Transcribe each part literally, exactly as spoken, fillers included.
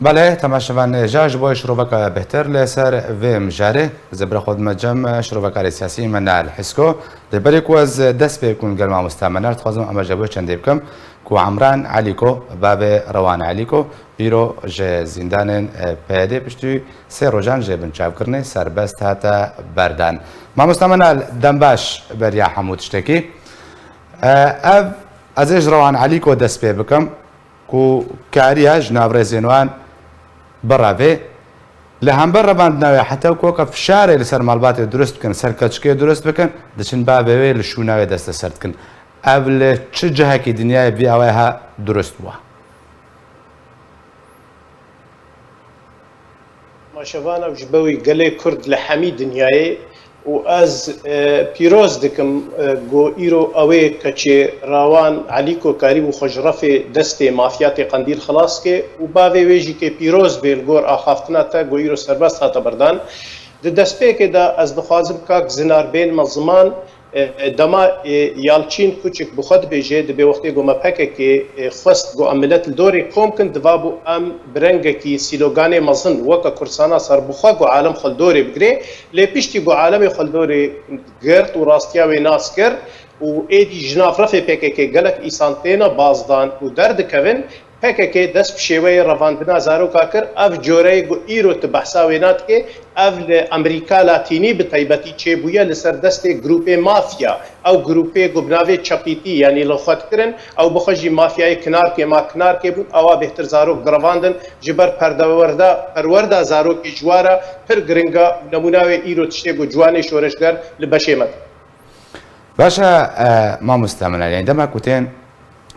Belê, temaşevan, ja ji bo şiroveka bêhtir li ser vê mijarê, ez ê bira xwe dime cem şirovekarê siyasî Menal Hisko. Lê berê ku ez dest pê bikim li gel mamosta Menal, dixwazim em ji bo çendê bikim ku Emran Elîko, bavê Rewan Elîko, îro ji zîndanên, e, P Y D'ê piştî sê rojan ji binçavkirinê serbest hate berdan. Mamosta Menal, dem baş beriya hemû tiştekî. E, ev, ez ê ji Rewan Elîko dest pê bikim. Ku kariya ji nav rêzên wan birevê. Li hember revandina wê heta ku weke fişarê li ser malbatê durust bikin, ser keçikê durust bikin, diçin bavê wê li şûna wê desteser dikin. Ev li çi cihekî dinyayê vî awayê ha durust bû? Temaşevan ew ji bo wî gelê Kurd li hemî dinyayê û ez, e, pîroz dikim, e, ku îro ew ê keçê Rewan Elîko karîbû xwe ji refê destê mafyatê Qendîl xilas ke û bavê wê jî kê pîroz bê li gor axaftina te ku îro serbest hate berdan. Di destpêkê de ez dixwazim kak Zinar bênime ziman, E, dema, e, Yalçîn Kuçik bi xwe dibêje, dibê wextê ku me P K K, e, xwest ku em milet li dorê kom kin, divabû em bi rengekî sîloganê mezin weke Kurdistana serbixwe ku alem xwe li dorê bigire, lê piştî ku alemê xwe li dorê girt û rastiya wê nas kir û êdî ji nav refê P K K gelek îsan têne bazdan û derdikevin, P K K dest bi şêweyê revandina zaroka kir. Ev coreyê ku îro tu behsa wê nadikê, ev li Amerîka Latînî bi taybetî çêbûye li ser destê grûpê mafya. Ew grûpê ku bi navê çepîtî, yanî li xwe dikirin, ew bi xwe jî mafyayê kinarkê ma kinarkê bûn, ewa bêhtir zarok direvandin, ji ber perdewerda, perwerda zarokê ji wa re pir giring e. Nemûna wê îro tiştê ku ciwanê şoreşger li beşê me de. Baş e, e, mamoste Menal, yanî dema ku tên,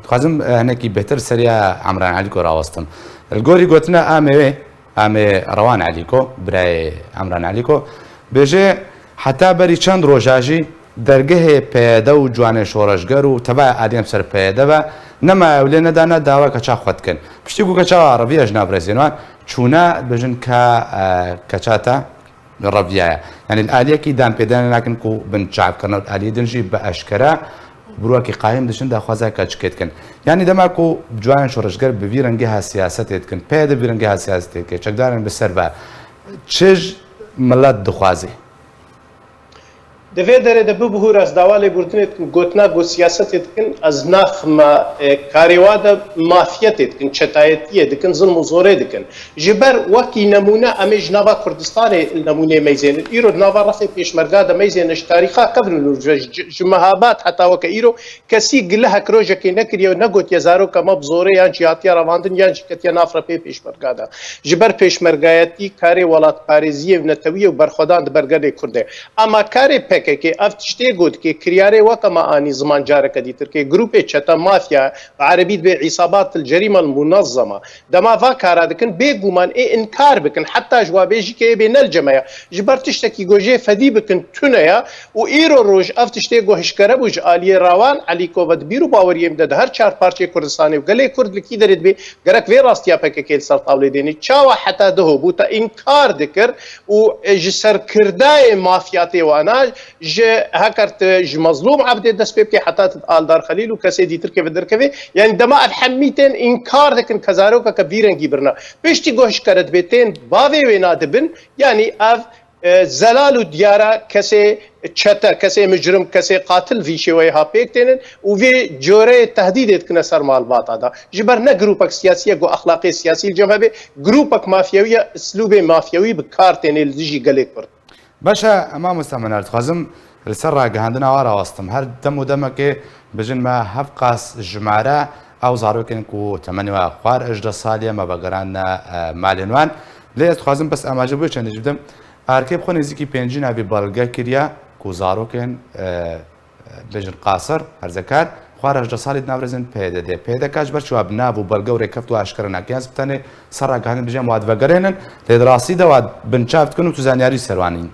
dixwazim, e, hinekî bêhtir seriya Emran Elîko rawestim. Li gorî gotina amê wê, amê Rewan Elîko, birayê Emran Elîko, bêje heta berî çend roja jî dergehê P Y D û ciwanê şoreşger û tevaya aliyê ser P Y D ve nema ew lê nedane dawa keça xwe dikin. Piştî ku keça reviya ji nav rêzên wan çûne, bêjin ka, e, keça te reviyaye. Yanî li aliyekî dan pêdane nakin ku bin çavkirine û aliyê din jî bi eşkere bi rûyekî qayim diçin daxwaza keçikê dikin. Yanî dema ku ciwanên şoreşger bi vî rengî ha siyasetê dikin, P Y D bi vî rengî ha siyasetê dike, çekdarên bi ser ve çi ji milet dixwaze? Di vê derê de bibihûr ez dawa lêbûrdinê dikim, gotina ku siyasetê dikin, ez naxime, e, karê wa de mafiyetê dikin, çetayetiyê dikin, zilm û zorê dikin. Ji ber wekî nemûne em ê ji nava Kurdistanê nemûneyê meyzênin. Îro di nava refê pêşmerga de meyzêne ji tarîxa qevn û ji, ji, ji mehabat heta weke îro kesî gilehek rojekê nekiriye û negotiye zaroka me bi zorê yan jî hatiye revandin yan jî ketiye nav refê pêşmerga de. Ji ber pêşmergayetî karê welatparêziyê û netewiyê û berxwedan di ber gelê Kurd de. Ama karê P K K ev tiştê got ke kiryarê weke me anî ziman careke dîtir ke grûpê çete mafya, bi erebî dibê îsabat el cerîme el munezzeme. Dema va kara dikin, bêguman ê inkar bikin, heta ji wa bê jî ke ê bê ne li cem me ye. Ji ber tiştekî ku jê fedî bikin tune ye û îro roj ev tiştê ku hişkere bû ji aliyê Rewan Elîko ve di bîr û baweriyê min de di her çar parçeyê Kurdistanê û gelê Kurd li kî derê dibê, gerek vê rastiya P K K li ser tawlê dênî. Çawa heta diho bû te înkar dikir û, e, ji serkirdayê mafyatê wana Ji heker tu ji Mezlûm Ebdê dest pê bikî heta tu Aldar Xelîl û kesê dîtir keve derkevê, yanî dema ev hemî tên înkar dikin ke zarokeke vî rengî birina. Piştî ku hişkere dibê tên bavê wê na dibin, yanî ev, e, zelal û diyara kesê çete, kesê micrim, kesê qatil vî şêweyê ha pêk tênin û vê coreyê tehdîdê dikine ser malbata da. Ji ber ne grûpek siyasî ye ku exlaqê siyasî li cem hebe, grûpek mafyewî ye, îslûbê mafyewî bi kar tênê li dijî gelê Kurd. Baş e, mamosta Menal, dixwazim li ser ragihandina we rawestim. Her dem û demekê bijin me hevqas jimare ew zarokên ku temenê we xwar hejdeh salî ye me vegerandine, e, malên wan. Lê ez dixwazim bes amaje bo çendê jî bidim. Arkê bi xwe nêzîkî pêncî navî belge kiriye ku zarokên, e, Bêjin qasir, herzekar, xwara hejdeh salî di nav rêzên P Y D de. P Y D ka ji ber çi wa bi nav û belge û rêkeft wa eşkere nake, yan zî bi tenê ser ragihandin bêje em wa divegerênin, lê di rastî de wa binçav dikin û tu zanyarî ser wan nîn?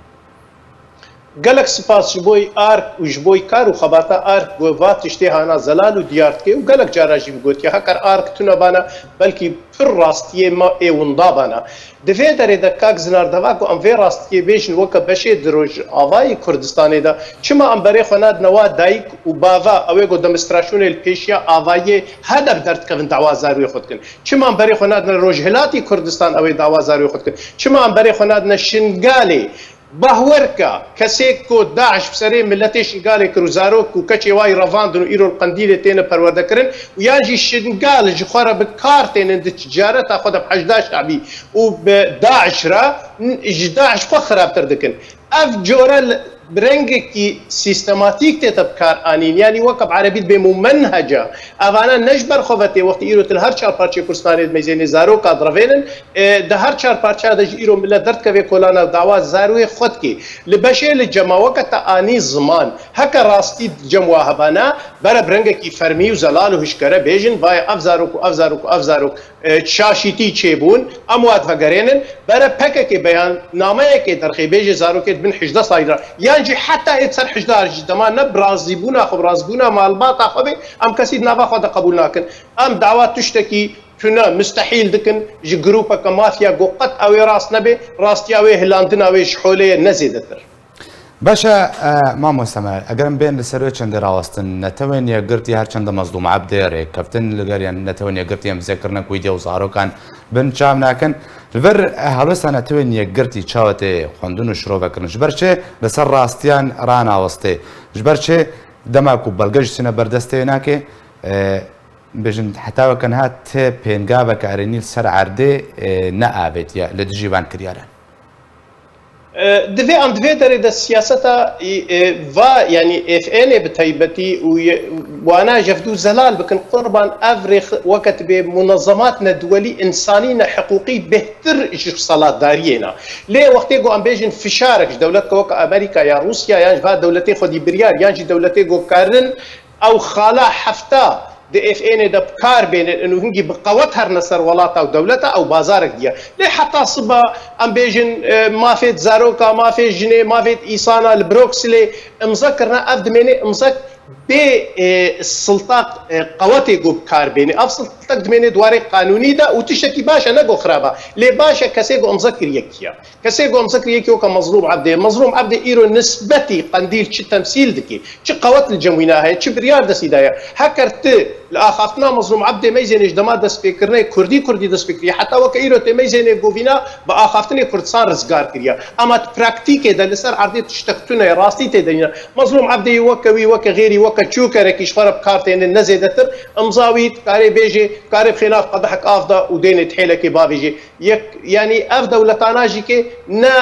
Gelek spas ji bo ark û ji bo kar û xebata ark ku va tiştê hana zelal û diyar dike û gelek cara jî bi gotiye, heker ark tune bana, belkî pir rastiyê me ê winda bana. Di vê derê de kak Zinar deva ku em vê rastiyê bêjin weke beşê di Rojavayê Kurdistanê de, çima em berê xwe nadine wa dayik û bava, ew ê ku demonstrasyonê li pêşiya avayiyê hedef derdikevin dawa zarûyê xwe dikin? Çima em berê xwe nadine Rojhilatî Kurdistan, ew ê dawa zarûyê xwe dikin? Çima em berê xwe nadine Şingalê? Bahwerka kesê ku DAIŞ bi serê miletê Şingalê kir û zarok û keçê wayî revandin û îro li Qendîlê têne perwerdekirin û yan jî Şingal ji xwe re bi kar tênin di ticareta xwe de bi heşda şabî û bi DAIŞ re, n-, ji DAIŞ xwe xirabtir dikin. Ev cora li, bi rengekî sîstematîk tête bi kar anîn. Yanî weke bi erebî dibê mumenheca. Evana ne ji ber xwe ve tê, wextî îro tu li her çar parçeyê Kurdistanê dimeyzênê zaroka direvênin, e, di her çar parçeya de jî îro milet derdikeve kolana û dawa zarûyê xwe dikê. Li beşê li cema weke te anî ziman, heke rastî cem wa hebana, bere bi rengekî fermî û zelal û hişkere bêjin, vaye ev zarok û ev zarok û ev zarok, e, şaşîtî çêbûn, em wa divegerênin, bere P K K beyannameyekê derxê bêjê zarokê di bin hejdeh salî de, yan jî heta ê ser hejdeh ji dema ne bi razîbûna xwe, bi razîbûna malbata xwe bê, em kesî di nava xwe de qebûl nakin. Em dawa tiştekî tune, mustehîl dikin ji grûpeke mafya ku qet ew ê rast nebe, rastiya wê hilandina wê ji holê ye, ne zêdetir. Baş e, e, mamoste me, eger em bên li ser wê çendê rawestin, Netewên Yekgirtî her çende Mezlûm Ebdê rêkeftin li gel, yan Netewên Yekgirtî em zêkirine ku wî diya û zarokan bin çav nakin. Li vir, e, helwesta Netewên Yekgirtî çawa tê xwendin û şirovekirin? Ji ber çi li ser rastiyan ranawestê? Ji ber çi dema ku belge jî çine ber destê wê nake, e, bêjin heta weke niha ti pêngaveke erênî li ser erdê, e, neavêtiye li dijî van kiryaran? E, divê em di vê derê de siyaseta, e, va, yanî F N'ê bi taybetî û ye-, wana jevdû zelal bikin, qurban ev rêx weke dibê munezemat nedwelî, însanî, nehiqûqî bêhtir ji salatdariyê ne. Lê wextê ku em bêjin fişarek ji dewletka weke Amerîka ya Rûsya yan ji va dewletê xwedî biryar yan jî dewletê ku karin ew xala hefta di F N'ê de bi kar bênin û hingî bi qewet herine ser welata û dewleta, ew bazarek diye. Lê heta siba em bêjin, e, mafê zaroka, mafê jinê, mafê îsana li Broksilê imze kirine, ev dimêne imzek bê, e, siltaq, e, qewetê ku bi kar bêne. Ev siltek dimêne di warê qanûnî de û tiştekî baş e, ne ku xirab e. Lê baş e kesê ku imze kiriye kî ye. Kesê ku em zikr yekî weke Mezlûm Ebdê. Mezlûm Ebdê îro nisbetî Qendîl çi temsîl dikî? Çi qewet li cem wîna heye? Çi biryar destî daye? Heker ti li axaftina Mezlûm Ebdê meyzênê ji dema destpêkirinê Kurdî Kurdî dest pê kiriye. Heta weke îro tê meyzênê govîna bi axaftinê Kurdistan rizgar kiriye. Ema di praktîkê de li ser erdê tiştek tune ye, rastî tê de nîne. Mezlûm Ebdê weke wî, weke xêrî, weke çûkerekî ji xwe re bi kar têne, ne zêdetir. Imza wî dikarê bêjê, karê bixêne qedehek av de û dênê di hêlekê bavêjê. Yek, yanî ev dewletana jî ke ne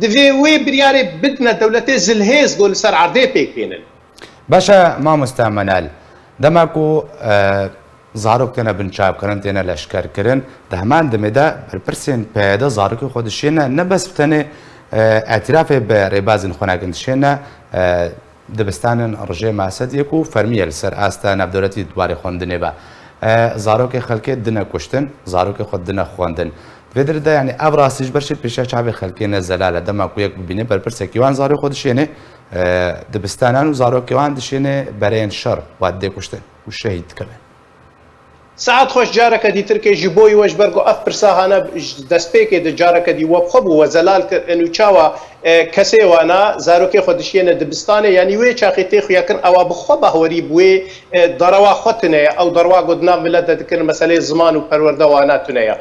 divê wê biryarê bidine dewletê zilhêz ku li ser erdê pêk bênin. Baş e, mamoste Menal. Dema ku, e, zarok têne binçavkirin, têne leşkerkirin, di heman demê de berpirsên P Y D zarokê xwe dişêne, ne bes bi tenê, e, îtirafê bi rêbazên xwe nakin, dişêne, e, dibistanên rejê Masediyê ku fermî ye li ser asta navdewletî di warê xwendinê ve. E, zarokê xelkê dine kuştin, zarokê xwe dine xwendin. Di vê derê de, yanî ev rastî ji ber çi pêşiya çavê xelkê ne zelal e. Dema ku yek bibîne berpirsekî wan zarê xwe dişêne, e, dibistanan û zarokê wan dişêne bereyên şer, wa didê kuştin û şehîd dikevin. Saet xweş, careke dîtirkê ji bo we, ji ber ku ev pirsa hane ji destpêkê de careke dî we bi xwe bû, we zelal kir, ên û çawa, e, kesê wana zarokê xwe dişiyêne dibistanê, yanî wê çaxê tê xuyakirin, ewa bi xwe bahwerî bi wê, e, derewa xwe tune ye, ew derewa ku di nav milet de dikirin, meseleyê ziman û perwerde wana tune ye.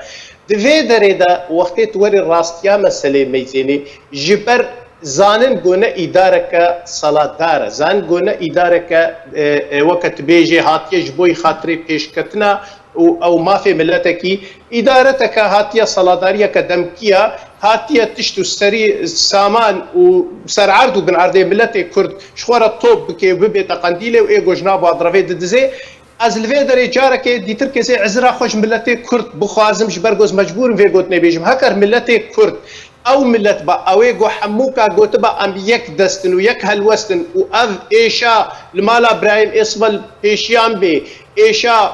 Di vê derê de wextê tu werî rastiya meseleyê meyzênê, ji ber zanin ku ne îdareke salatdar e, zanin ku ne îdareke, e, e, weke tu bêjê hatiye ji bo yî xatirê pêşketina û ew mafê miletekî, îdareteke hatiye salatdariyeke demkî ya, hatiye tişt û serî saman û ser erd û bin erdê miletê Kurd ji xwe re top bike û bibête qendîlê û ê ku ji nav wa direvê didizê. Ez li vê derê carekê dîtir kesê ezira xwe ji miletê Kurd bixwazim, ji ber ku ez mecbûr im vê gotinê bêjim. Heker miletê Kurd ew milet ba, ew ê ku hemûka gotiba em yek dest in û yek helwest in û ev êşa li mala birayên ê sibe li pêşiyan bê, êşa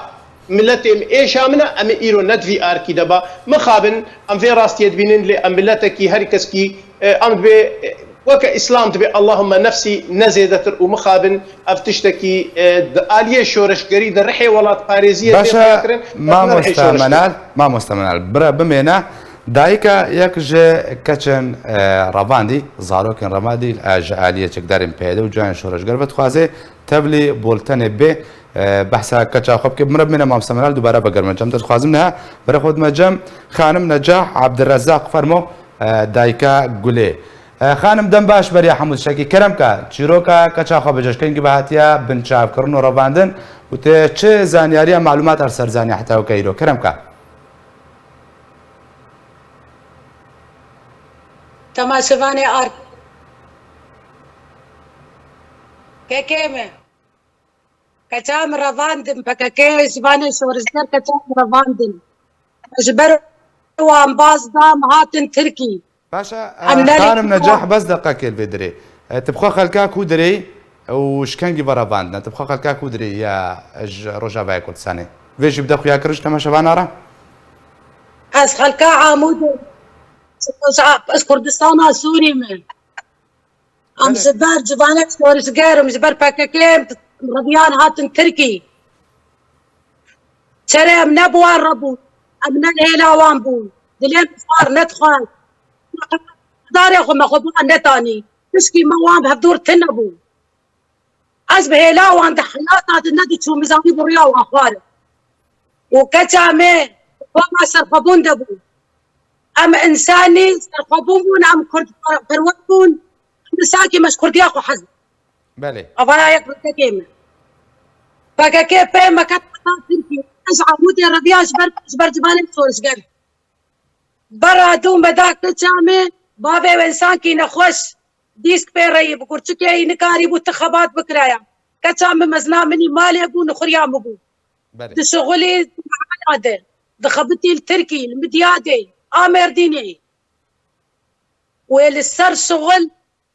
miletê min, êşa min e, em ê îro ne di vî arkî de ba. Mixabin, em vê rastiyê dibînin, lê em miletekî herî keskî, e, em dibê, e, Weke Îslam dibê Allahümme nefsî ne zêdetir û mixabin, ev tiştekî, e, di aliyê şoreşgerî de rihê welatparêziyê tê xuyakirin, ez ne rihê şoreşgerî. Mamosta Menal, Mamosta Menal, bira bimêne, dayika yek ji keçên, e, revandî, zarokên revandî, e, ji aliyê çekdarên P Y D û cihên şoreşger vedixwaze tevlî bultenê bê, e, behsa keça xwe bike. Bimre bimêne Mamosta Menal, dubare vegerime cem te dixwazim niha. Bere xwe dime cem, xanim Necah Abdurrezzaq, fermo, e, dayika Gulê. E, xanim, dem baş beriya hemû tiştekî. Kerem ke, çîroka keça xwe bêje, ji kengî ve hatiye binçavkirin û revandin û te çi zanyariya, malûmat er ser zaniya heta weke îro? Kerem ke. Temaşevanê ar-, kekê me. Keça min revandin, P K K, zimanê şorişger keça min revandin. Ji ber wan baz da, em hatin Tirkî. Baş e, em, e, xanim Necah, bes deqekê li vê dirê. E, tu bi xwe xelka ku dirê û ji kengî ve revandine? Tu bi xwe xelka ku dirê ya ji Rojavayê Kurdistanê? Vê jî bide xuya kirin ji temaşevana re. Ez xelka Amûdê, ez Kurdistana Sûrî me. Em, belê, ji ber civanek şorişger, em ji ber P K K, em reviyan hatin Tirkî. Çerê em ne bi wan re bûn. Em ne li hêla wan bûn. Dilê min xwar nedixwest. Darê xwe me xwe bi wan netanî. Tişkî me wan bi hevdûr tune bû. Ez bi hêla wan di heyata de nediçûm, bizanî bi rûya wan xwar im. Û keça me, xwe me serxwebûn de bû. Em însanî serxwebûn bûn, em Kurd perwer bûn, em sakî me ji Kurdiya xwe hez. Belê. Avaya yek rikekê me. P K K pê me ket heta Tirkî. Ez Amûdê reviya ji ber, ji ber civanên şorişger. Bera dû me da keça me, bavê wê însankî nexweş, dîsk pê reyî bi kurçikê yî nikarîbû ti xebat bikiraya. Keça min mezina min î malê bû, nixuriya min bû. Belê. Dişixulî di mehela de, dixebitî li Tirkî, li Midyadê, a Mêrdînê. Wê li ser şixul,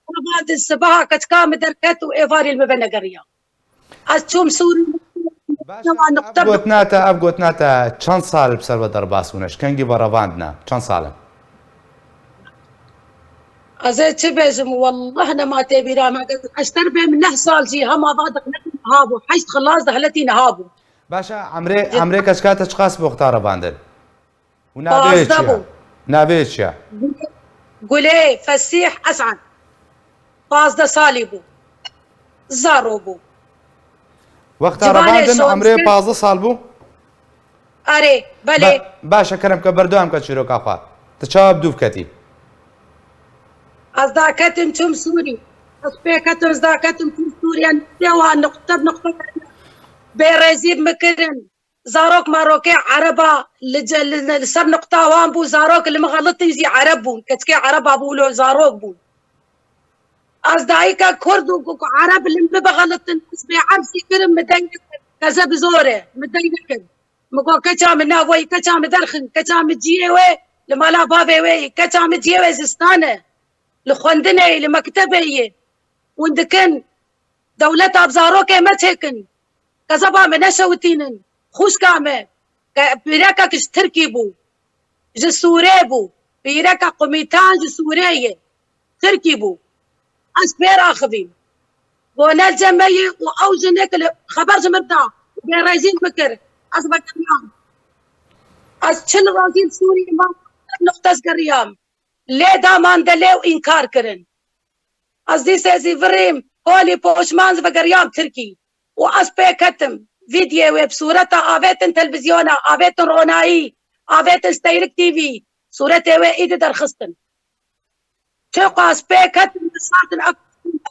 qurban di sibeha keçika min derket û êvarî li min venegeriya. Ez çûm Sûrî. Baş e, ev gotina te, ev gotina te çend sal bi ser ve derbas bûne? Ji kengî ve revandine? Çend sal in? Ez ê çi bêjim? Wallah nema tê bîra me. Ez terbê min neh sal jî hema va dixletî niha bû. Heşt xilas dixletî niha bû. Baş e, emrê, emrê keçika te çiqas bi wexta revandin? Û navê wê çi ye? Pazdeh bû. Navê wê çi ye? Gulê Fesîh Esad. Pazdeh salî bû. Zaro bû. Wexta revandin emrê pazdeh sal bû? Erê, belê. Ba-, baş e, kerem ke berdewam ke çîroka xwe. Tu çawa bi dû biketî? Ez daketim çûm Sûrî. Ez pê ketim, ez daketim çûm Sûrî. Em pê wan nuqte bi nuqte bêrêzî bi min kirin. Zarok marokê ereba li ce-, li, li ser nuqta wan bû, zarok li min xelitin jî ereb bûn. Keçikê ereba bû, lo zarok bûn. Ez dayika kurd û ku, ku ereb li min bixelitin, ez bêerzî kirim, min deng nekir. Keze bi zor e, min deng nekir. Min got, keça min navayî, keça min derxin, keça min ciyê wê li mala bavê wê yî, keça min ciyê wê zistan e. Li xwendinê yî, li mektebê yî. Hûn dikin, dewleta bi zarokê me çêkin. Kezeba me neşewitînin. Xwişka me, ke pîrekek ji Tirkî bû. Ji Sûrê bû. Pîreka qumîtan ji Sûrê ye. Tirkî bû. Ez pê raxivîm. Gonel cem me yê û ew jinek li xeber ji min da. Bêrêzî min kir. Ez vegeriyam. Ez çil rojî li Sûriyê mam, nuqte ez geriyam. Lê da mandelê û înkar kirin. Ez dîsê zî virîm, holî poşman zî vegeriyam Tirkî. Û ez pê ketim. Vîdyê wê bi sûreta avêtin televîzyona, avêtin ronayî, avêtin Steyrik T V, sûretê wê îdî derxistin. Çiqas pê ketim, disatin ev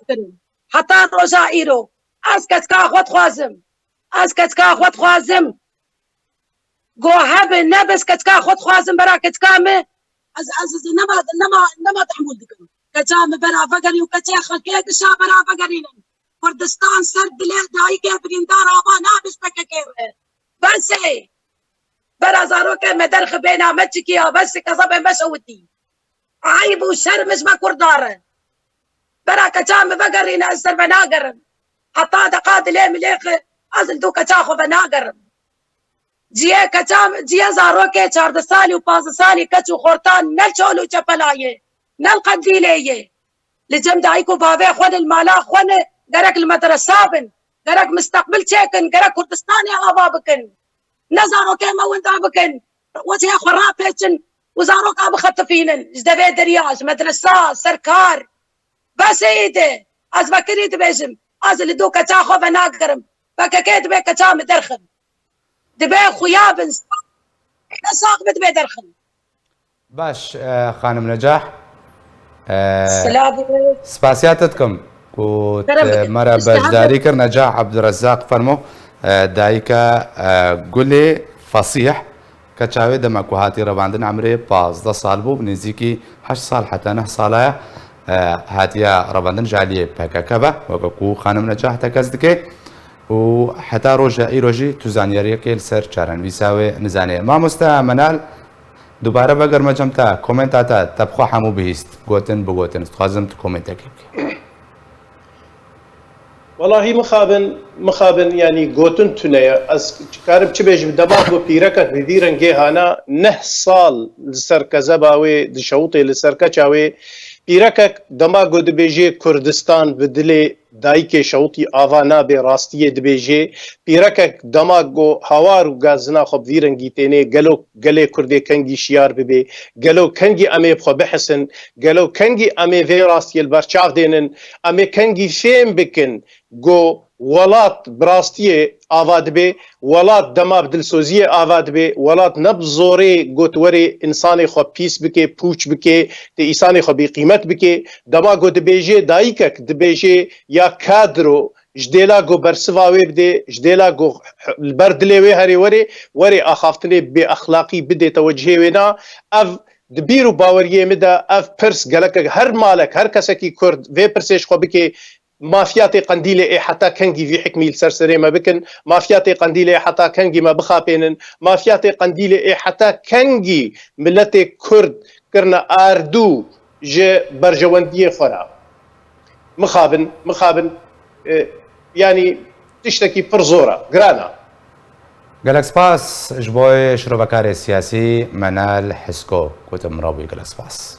kirin. Heta roja îro, ez keska xwe dixwazim. Ez keska xwe dixwazim. Go hebe nebe, ez keska xwe dixwazim, bera keska me. Ez, ez, ez nema, nema, nema tehmûl dikim. Keça me bera vegerî û keçê xelkê gişa bera vegerînin. Kurdistan ser dilê dayikê birîndar ava nabe ji P K K re. Bes e. Bera zarokê me derxibêna me çikî ya, bes e, kezebê me şewitî. Eyb û şerm ji me Kurda re. Bera keça min vegerîne, ez ser ve nagerim. Heta deqa dilê min lêxe, ez li dû keça xwe ve nagerim. Ciyê keça min, ciyê zarokê çardeh salî û pazdeh salî, keç û xortan ne li çol û çepela ye, ne li qendîlê ye. Li cem dayik û bavê xwe ne, li mala xwe ne, gerek li medresa bin, gerek misteqbil çêkin, gerek Kurdistanê ava bikin. Ne zarokê me winda bikin, wecihê xwe rapêçin û zaroka bixetifînin ji devê derya, ji medresa, ser kar. Bes ê de, ez vekirî dibêjim, ez li do keça xwe venagirim. P K K dibê keça min derxin. Dibê xuya bin, ne sax bi dibê derxin. Baş, e, xanim Necah. E, Silav û spasiya te dikim ku Kerem te bikin. me re Îşte hemû beşdarî kir. Necah Abdurrezzaq, fermo, e, dayika, e, Gulê Fesîh, keça wê dema ku hatî revandin emrê pazdeh sal bû, nêzîkî heşt sal heta neh sala ye, e, hatiye revandin ji aliyê P K K ve, weke ku xanim Necah tekez dike. Û heta roja îro jî tu zanyariyekê li ser çarenivîsa wê nizanê. Mamoste Menal, dubare vegerime cem te, komenta te, te bi xwe hemû bihîst, gotin, bigotin, dixwazim tu komentekê bikî. Welahî mixabin, mixabin, yanî gotin tune ye. Ez karim çi bêjim, dema ku pîrekek bi vî rengê hana, neh sal li ser kezeba wê dişewitê, li ser keça wê. Pîrekek dema ku dibêjê Kurdistan bi dilê dayikê şewitî ava nabe, rastiyê dibêjê. Pîrekek dema ku hawar û gazina xwe bi vî rengî tênê, gelo gelê Kurdê kengî şiyar bibe, gelo kengî em ê bi xwe bihesin, gelo kengî em ê vê rastiyê li ber çav dênin, em ê kengî fêm bikin ku welat bi rastiyê ava dibe, welat dema bi dilsoziyê ava dibe, welat ne bi zorê ku tu werê însanê xwe pîs bike, pûç bike, tê îsanê xwe bêqîmet bike. Dema ku dibêjê dayikek, dibêjê ya kadro, ji dêla ku bersiva wê bidê, ji dêla ku li ber dilê wê herê werê, werê axaftinê bêexlaqî bidê tewecihê wê na. Ev di bîr û baweriyê min de ev pirs gelekek, her malek, her kesekî Kurd vê pirsê ji xwe bike, mafiya tê Qendîlê ê heta kengî vî hikmî li ser serê me bikin? Mafiya tê Qendîlê ê heta kengî me bixapênin? Mafiya tê Qendîlê ê heta kengî miletê Kurd kirine ardû ji berjewendiyê xwe re? Mixabin, mixabin, e, yanî tiştekî pir zor e, giran e. Gelek spas ji bo şirovekarê siyasî Menal Hisko, ku tu min re bûyî, gelek spas.